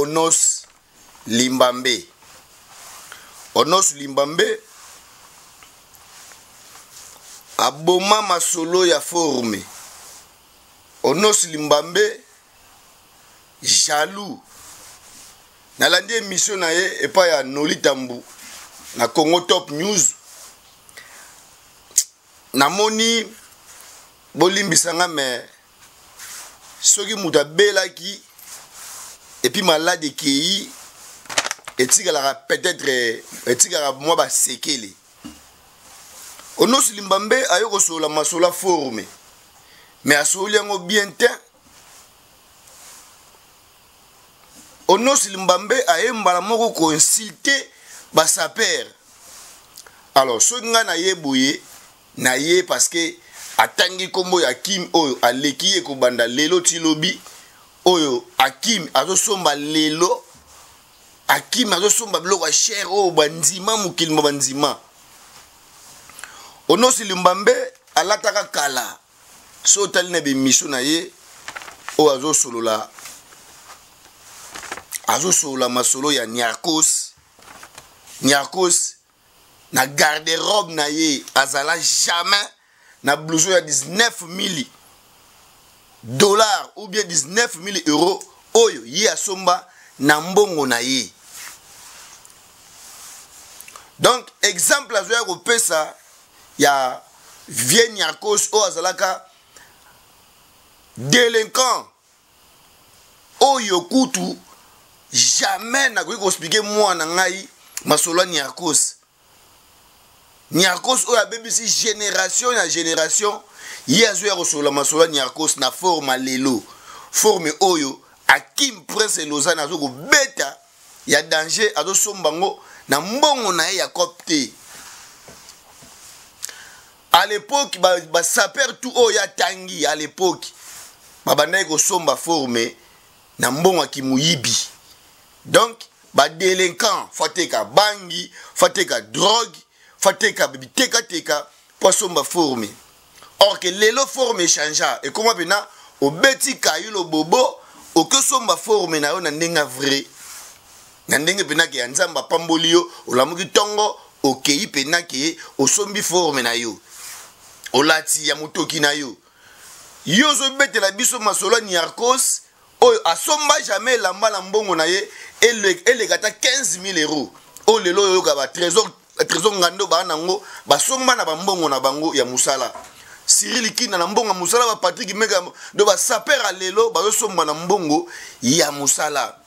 Onos Limbambe. Onos Limbambe aboma masolo ya forme. Onos Limbambe jaloux. Nalandi émission na ye epai ya Noli Tambu na Congo Top News. Namoni bolimbisa nga mais soki moto abelaki epuis malade ekei etikalaka peut-être etikalaka mwa basekele onosi limbambe aye kosolola masolo forme mais asololi yango bien te onosi limbambe aye mbala moko koinsulte basaper alors soki ngai naye boye na ye parce que atangi nkombo ya Akim oyo aleki ye kobanda lelo ti lobi oyo Akim azosomba lelo Akim azosomba biloko ya cher oyo bandima mokili ma bandima Onosi Limbambe alataka kala so otali na bemission na ye oyo azosolola azosolola masolo ya Niarcos Niarcos na garde robe na ye azala jamais na blouson ya 19 000 dollars ou bien 19 000 euros oyo ye asomba na mbongo na ye donc exemple azoya kopesa ya vieux niarcos oyo azalaka délinquant oyo kutu jamais nakoki koexplike mwana ngai masolo ya niarcos niarcos oyo abebisi génération na génération ye azoya kosolola masolo ya niarcos na forme lelo forme oyo akim prince lausanne azo kobeta ya danger azosomba yango na mbongo na ye ya cop te à l'époque basaper ba tout oyo atangi à l'époque babandaki kosomba forme na mbongo ya kimuyibi donc badelinquant fo ateka bangi fo ateka drogue fo ateka bitekateka mpo asomba forme or ke lelo forme echangea ekoma mpena obeti kayulo bobo okosomba forme na yo na ndenge ya vrai na ndenge mpena ke ya nzambe apamboli yo olamuki ntongo okei mpena ke osombi forme na yo olati ya motoki na yo yo ozobetela biso masolo ya niarcos oyo asomba jamais elamba na mbongo na ye eleka ata 15 000 euros oyo lelo oyoka ba trésor trésor ngando baa nango basomba na bambongo na bango ya mosala cyril kina na mbongo ya mosala ba patrick mega do basaper ya lelo bazosomba na mbongo ya mosala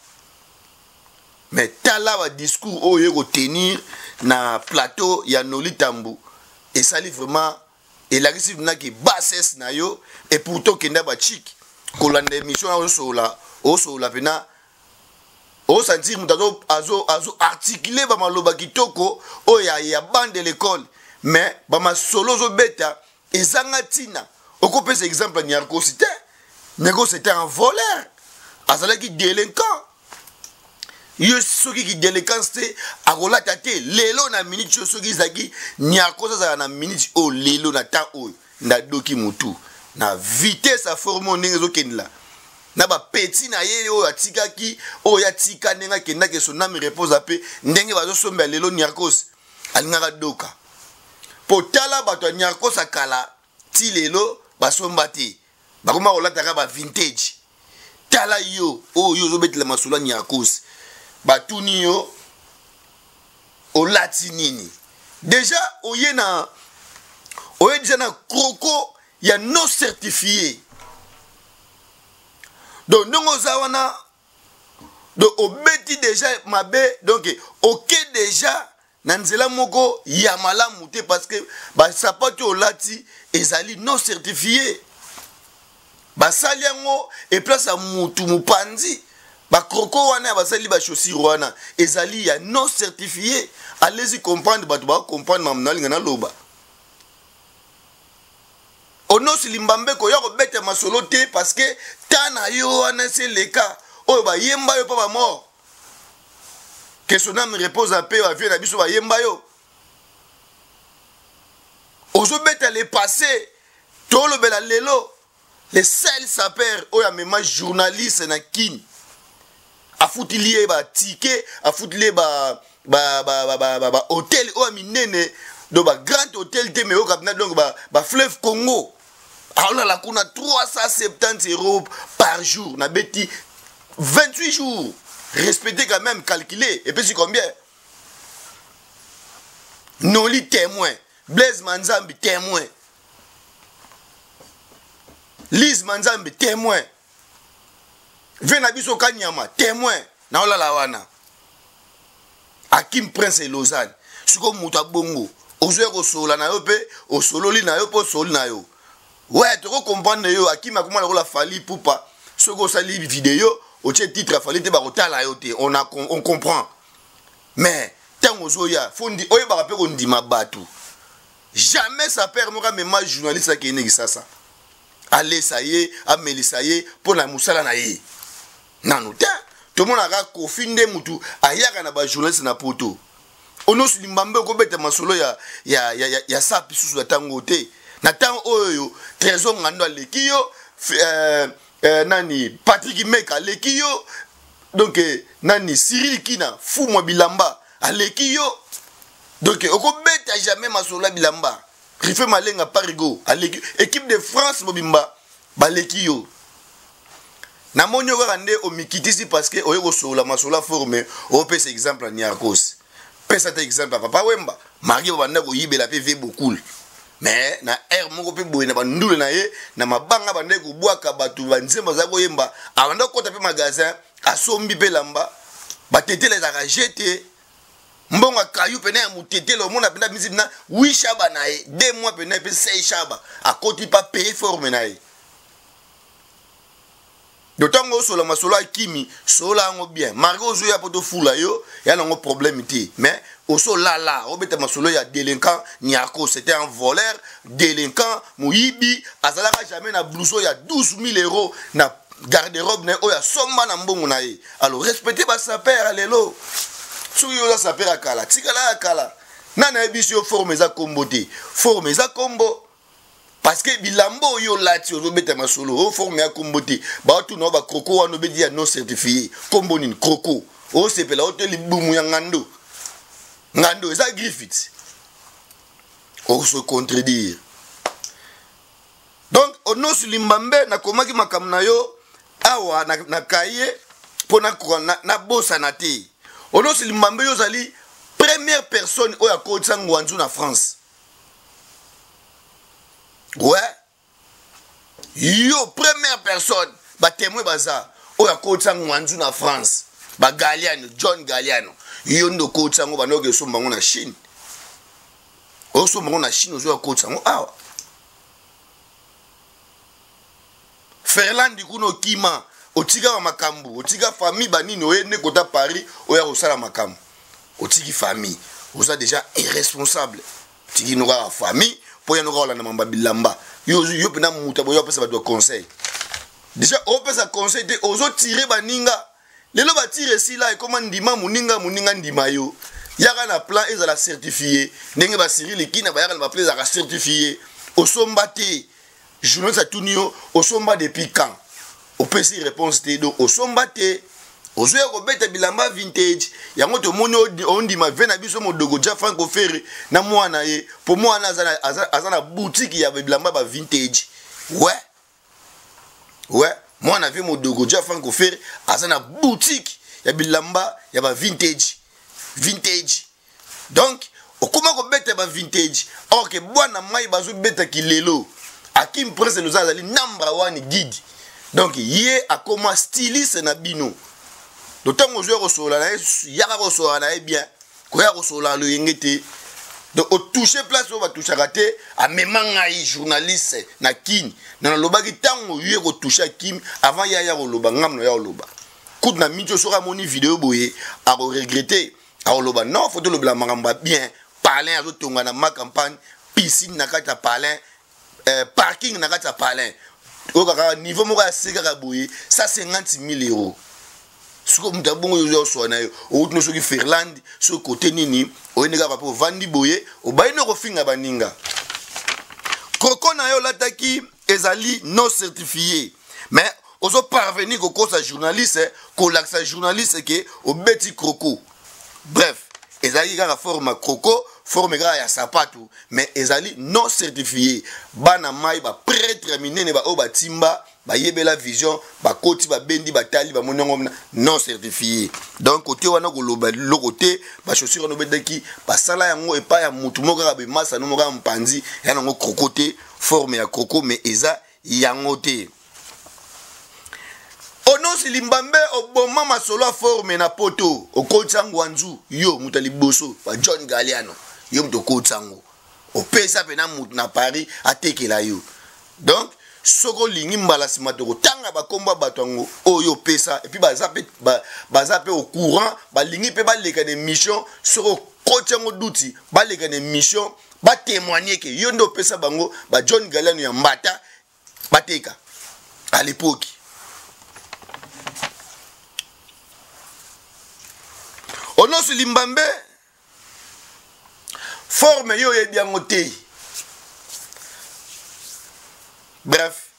mais tala ba discours oyo ekotenir na plateau ya noli tambu esali vraiment elakisi mpena ke bassesse na yo et pourtant okenda bachike kolanda émission na osolola osolola mpena osentir moto azo, azo, azo articule bamaloba kitoko oyo ya, ya bande de l'école mais bamasolo ozobeta ezanga ntina okopesa exemple ya niarkosi te niarkosi était un voleur azalaki délinquant yo soki kidelinquance te akolata te lelo na minute oyo soki ezalaki niarkosi azala na minute oyo lelo na temps oyo ndadoki motu na vitesse ya forme oyo ndenge ezokendela na bapeti na ye oyo atikaki oyo atika ndenge akendaki son ame repose mpe ndenge bazosombela lelo niarkos alingaka doka mpo tala bato ya niarkos ya kala ti lelo basomba te bakoma kolataka ba vintage tala yo oyo yo ozobetela masolo ya niarkos batuni yo olati nini deja oye na oye deja na croco ya non certifié donc ndenge oza wana donc obeti deja mabe donc oke deja na nzela moko ya malamu te parce que basapatu oyo olati ezali non certifie basali yango eplace ya mutu mopanzi bakroko wana ya basali bachaussure wana ezali ya non certifie allez-y comprendre bato bacomprendre mamu nalinga naloba onosi limbambe koya kobeta masolo te parce que ta na yo wana se leka oyo bayemba yo mpo bamort que son âme repose en paix bavie na biso bayemba yo ozobeta le passé tolobela lelo le seul saper oyo amema journaliste na kini Afutili ye batike, afutili ye ba ba ba ba ba, ba, ba hôtel oyo minene, donc ba grand hôtel te, mais oyo kapina, donc ba, ba fleuve Congo. Aolala kuna 370 € par jour, nabeti 28 jours. Respectez quand même, calculez. Et puis c'est combien? Noli témoin, Blaise Manzambi témoin, Lise Manzambi témoin, ve na biso Kanyama témoin. Naolala wana, Akim Prince e Lausanne. Sikoyo moto abongo ozoya kosolola na yo, mpe osololi na yo, mpe osoli na yo. Ouais, tokocomprendre yo. Akim akoma lokola Fally Ipupa. Soki osali video, otie titre Fally te, bakotala yo te. On comprend. Mais ntango ozoya, fo oyebaka mpe kondima bato. Jamais sapeur moko amema journaliste akende Kisasa, alesa ye, amelisa ye mpo na mosala na ye nanu te. Tomonaka Kofi nde mutu ayaka na bajournaliste na Poto. Onosi Limbambe, okobeta masolo ya sapi susu na ntango te. Na ntango oyo, Trésor Ngando aleki yo, nani, Patrick Meka aleki yo, donc nani, Cyril Kina Fumwa bilamba aleki yo. Donc okobeta jamais masolo ya bilamba. Rife Malenga Parigo aleki équipe de France mobimba, baleki yo. Namoni yo kaka nde omikitisi parce que oye kosolola masolo ya forme. Opesa exemple ya Niarkos, pesa te exemple ya Papa Wemba. Mari babanda koyibela mpe vie bokul, mais na aire moko mpe boye na bandule na ye na mabanga, bandaki kobwaka bato, banzembo azalaki koyemba, abanda kokɔta mpe magasin, asombi mpe lamba. Batetela ezalaka je te, mbongo akayu pene ya motetele. Omona mpenza misi na 8 shaba na ye, 2 mois pene mpe 6 shaba, akoti pa paye forme na ye. Do ntango osola masolo akimi, solola yango bien. Malgré ozoya mpo tofula yo, ya nango problème te, mais osolala, obeta masolo ya délinquant Niarko. C'était un voleur, délinquant, moyibi. Azalaka jamais na blouson ya 12 000 € na garde-robe na ye oyo asomba na mbongo na ye. Alors respecte basapeur ya lelo. Soki yo oza sapeur ya kala, tikala ya kala. Nani ayebisi yo forme eza kombo te? Forme eza kombo, parce que bilamba oyo olati, ozobeta masolo oyo forme ya kombo te. Baotuna oyo bacroco wana obeti ya non certifié, kombo nini? Croco osepela o te, libumu ya ngando ngando eza Griffith. Ose contredire. Donc Onosi Limbambe, nakomaki makambo na yo awa na kaye mpo nabosana te. Onosi Limbambe, yo ozali première personne oyo akotisa ngwanzu na France. Ouais, yo première personne, batémoin baza, oyo akotisa ngwanzu na France, bagaliano, John Galiano. Yo nde okotisa yango. Bandoki esomba yango na Chine, osomba yango na Chine, ozoya okotisa yango awa. Ferlandi kuna okima, otikaka makambo, otika famille banini, oye nde kota Paris, oya kosala makambo, otiki famille. Oza déjà irresponsable. Otiki no kaka famille mpo ya no kaka kolanda mamba bilamba. Yo mpena moto aboyo apesa bato ya conseil. Déjà opesa conseil te, ozotire baninga. Lelo batire esila, ekoma ndima moninga, moninga ndima yo. Yaka na plan ezala certifié, ndenge baCyril Kina bayaka na baplan ezalaka certifié. Osomba te. Journaliste atuni yo: osomba depuis quand? Opesi réponse te. Donc osomba te, ozoya kobeta bilamba vintage. Yango tomoni ondima ve na biso modogo ja Franco Ferre na mwana ye, mpo mwana aza na boutique ya bilamba ba vintage. Ouais, mwana ve modogo ja Franco Ferre aza na boutique ya bilamba ya ba vintage, vintage. Donc okóma kobeta ba vintage, or ke bwana mai bazobetaki lelo. Akim Prince loza azali number one guide. Donc ye akóma styliste na bino. Do ntango ozoya kosolola na ye, yaka kosolola na ye bien, koya kosolola loyenge te. Donc otouche place oyo batouchaka te. Amema ngai journaliste na Kini na nalobaki ntango ye kotouche Akim avant ye aya koloba, ngambo na ya koloba kutu na miti. Soki amoni video boye, akoregretter, akoloba: non, faut tolobela makambo ya bien. Palin azotonga na Ma Campagne, piscine na kati ya palin, parking na kati ya palin oyo kaka niveau moko ya se kaka boye, 150 000 €. Soki moto abongo, oyo oswa na yo, outi no soki Finlande, soki kote nini, oyende kaka mpe ovandi boye, obayi no kofinga baninga. Koko na yo olataki ezali non certifié, mais Ozo parvenir kokosa journaliste, kolakisa journaliste ke obeti croco. Bref, ezalaki kaka forme ya croco, forme kaka ya sapatu, mais ezali non certifié. Bana mai ba prêtre ya minene ba oyo batimba, bayebela vision, bakoti, babendi, batali, bamoni yango non certifié. Donc kote wana koloba loko te, ba chaussures wana obetaki, basala yango epai ya mutu moko kaka bemasa no moko ya mpanzi, ya nango croco te, forme ya croco mais eza yango te. Onosi Limbambe oboma masolo ya forme na poto, okotisa ngwanzu yo moto ya liboso ba John Galliano, yo moto okotisa yango, opesa pena moto na Paris atekela yo. Donc soki olingi mbala nsima tokotanga bakombo ya bato yango oyo opesa, epuis baza mpe au courant, balingi mpe baleka na émission. Soki okoti yango duti, baleka na émission batémoigne ke yo nde opesa bango ba John Galliano ya mbata bateka à l'époque. Onosi Limbambe forme yo oyebi yango te. Bref,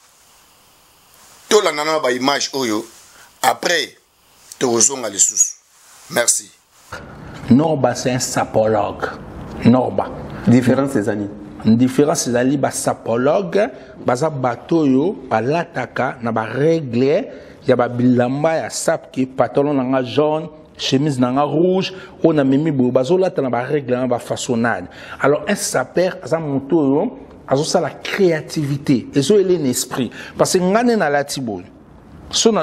tolanda na ba image oyo, après tokozonga lisusu. Merci. Norba, c'est un sapologue. Norba. Différence ezali? Différence ezali, basapologue baza bato oyo balataka na barègle ya babilamba ya sapke, pantalon na nga jaune, chemise na nga rouge, oyo namemi boye, bazolata na barègle na bafaçonnade. Alors un saper aza moto oyo azosala créativité, ezoyele na esprit, parce que nga nde nalati boye so na